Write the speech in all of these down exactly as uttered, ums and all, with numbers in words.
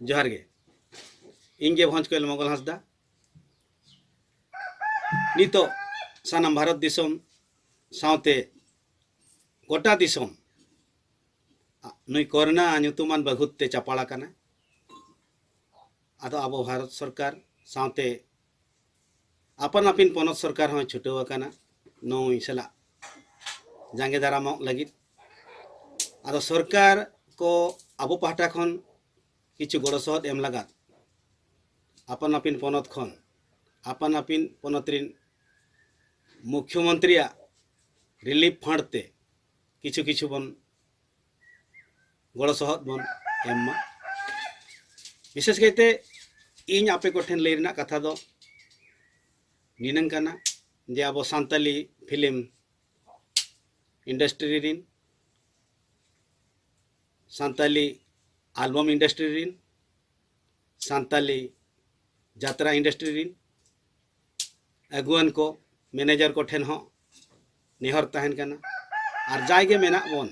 ᱡᱚᱦᱟᱨ ᱜᱮ᱾ ᱤᱧ ᱜᱮ ᱵᱷᱚᱸᱡᱽ ᱠᱚᱭᱮᱞ ᱢᱚᱝᱜᱚᱞ ᱦᱟᱸᱥᱫᱟ᱾ ᱱᱤᱛᱚᱜ ᱥᱟᱱᱟᱢ ᱵᱷᱟᱨᱚᱛ ᱫᱤᱥᱚᱢ ᱥᱟᱶᱛᱮ ᱜᱚᱴᱟ ᱫᱤᱥᱚᱢ ᱱᱩᱭ ᱠᱚᱨᱳᱱᱟ ᱧᱩᱛᱩᱢᱟᱱ ᱵᱟᱹᱜᱷᱩᱛ ᱛᱮ ᱪᱟᱯᱟᱲ ᱟᱠᱟᱱᱟ᱾ ᱟᱫᱚ ᱟᱵᱚ ᱵᱷᱟᱨᱚᱛ ᱥᱚᱨᱠᱟᱨ ᱥᱟᱶᱛᱮ ᱟᱯᱟᱱ ᱟᱹᱯᱤᱱ ᱯᱚᱱᱚᱛ ᱥᱚᱨᱠᱟᱨ ᱦᱚᱸᱭ ᱪᱷᱩᱴᱟᱹᱣ ᱟᱠᱟᱱᱟ ᱱᱩᱭ ᱥᱟᱞᱟᱜ ᱡᱟᱸᱜᱮ ᱫᱟᱨᱟᱢᱚᱜ ᱞᱟᱹᱜᱤᱫ᱾ ᱟᱫᱚ ᱥᱚᱨᱠᱟᱨ ᱠᱚ ᱟᱵᱚ ᱯᱟᱦᱴᱟ ᱠᱷᱚᱱ ᱠᱤᱪᱷᱩ ᱜᱚᱲᱚ ᱥᱚᱦᱚᱫ ᱮᱢ ᱞᱟᱜᱟᱫ ᱟᱯᱟᱱ ᱟᱹᱯᱤᱱ ᱯᱚᱱᱚᱛ ᱠᱷᱚᱱ ᱟᱯᱟᱱ ᱟᱹᱯᱤᱱ ᱯᱚᱱᱚᱛ ᱨᱤᱱ ᱢᱩᱠᱷᱭᱚᱢᱚᱱᱛᱨᱤᱭᱟᱜ ᱨᱤᱞᱤᱯ ᱯᱷᱟᱱᱰ ᱛᱮ ᱠᱤᱪᱷᱩ ᱠᱤᱪᱷᱩ ᱵᱚᱱ ᱜᱚᱲᱚ ᱥᱚᱦᱚᱫ ᱵᱚᱱ ᱮᱢ ᱢᱟ᱾ ᱵᱤᱥᱮᱥ ᱠᱟᱭᱛᱮ ᱤᱧ ᱟᱯᱮ ᱠᱚᱴᱷᱮᱱ ᱞᱟᱹᱭ ᱨᱮᱱᱟᱜ ᱠᱟᱛᱷᱟ ᱫᱚ ᱱᱤᱱᱟᱹᱝ ᱠᱟᱱᱟ ᱡᱮ ᱟᱵᱚ ᱥᱟᱱᱛᱟᱞᱤ ᱯᱷᱤᱞᱢ ᱤᱱᱰᱟᱥᱴᱨᱤ ᱨᱤᱱ, ᱥᱟᱱᱛᱟᱞᱤ ᱟᱞᱵᱟᱢ ᱤᱱᱰᱟᱥᱴᱨᱤ ᱨᱤᱱ, ᱥᱟᱱᱛᱟᱞᱤ ᱡᱟᱛᱨᱟ ᱤᱱᱰᱟᱥᱴᱨᱤ ᱨᱤᱱ ᱟᱹᱜᱩᱣᱟᱹᱱ ᱠᱚ, ᱢᱮᱱᱮᱡᱟᱨ ᱠᱚ ᱴᱷᱮᱱ ᱦᱚᱸ ᱱᱮᱦᱚᱨ ᱛᱟᱦᱮᱱ ᱠᱟᱱᱟ, ᱟᱨ ᱡᱟᱭ ᱜᱮ ᱢᱮᱱᱟᱜ ᱵᱚᱱ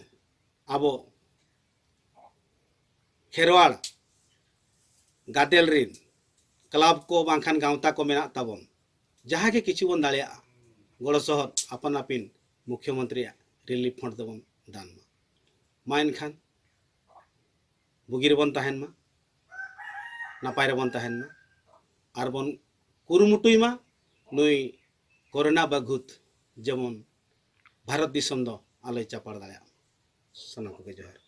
ᱟᱵᱚ ᱠᱷᱮᱨᱣᱟᱲ ᱜᱟᱫᱮᱞ ᱨᱤᱱ ᱠᱞᱟᱵᱽ ᱠᱚ ᱵᱟᱝᱠᱷᱟᱱ ᱜᱟᱶᱛᱟ ᱠᱚ ᱢᱮᱱᱟᱜ ᱛᱟᱵᱚᱱ, ᱡᱟᱦᱟᱸ ᱜᱮ ᱠᱤᱪᱷᱩ ᱵᱚᱱ ᱫᱟᱲᱮᱭᱟᱜᱼᱟ ᱜᱚᱲᱚ ᱥᱚᱦᱚᱫ ᱟᱯᱟᱱ ᱟᱹᱯᱤᱱ ᱢᱩᱠᱷᱭᱚᱢᱚᱱᱛᱨᱤᱭᱟᱜ ᱨᱤᱞᱤᱯ ᱯᱷᱚᱱᱰ ᱛᱮᱵᱚᱱ ᱫᱟᱱ ᱢᱟ᱾ ᱢᱟ ᱮᱱᱠᱷᱟᱱ ᱵᱩᱜᱤ ᱨᱮᱵᱚᱱ ᱛᱟᱦᱮᱱ ᱢᱟ, ᱱᱟᱯᱟᱭ ᱨᱮᱵᱚᱱ ᱛᱟᱦᱮᱱ ᱢᱟ, ᱟᱨ ᱵᱚᱱ ᱠᱩᱨᱩᱢᱩᱴᱩᱭ ᱢᱟ ᱱᱩᱭ ᱠᱚᱨᱳᱱᱟ ᱵᱟᱹᱜᱷᱩᱛ ᱡᱮᱢᱚᱱ ᱵᱷᱟᱨᱚᱛ ᱫᱤᱥᱚᱢ ᱫᱚ ᱟᱞᱚᱭ ᱪᱟᱯᱟᱲ ᱫᱟᱲᱮᱭᱟᱜ ᱢᱟ᱾ ᱥᱟᱱᱟᱢ ᱠᱚᱜᱮ ᱡᱚᱦᱟᱨ᱾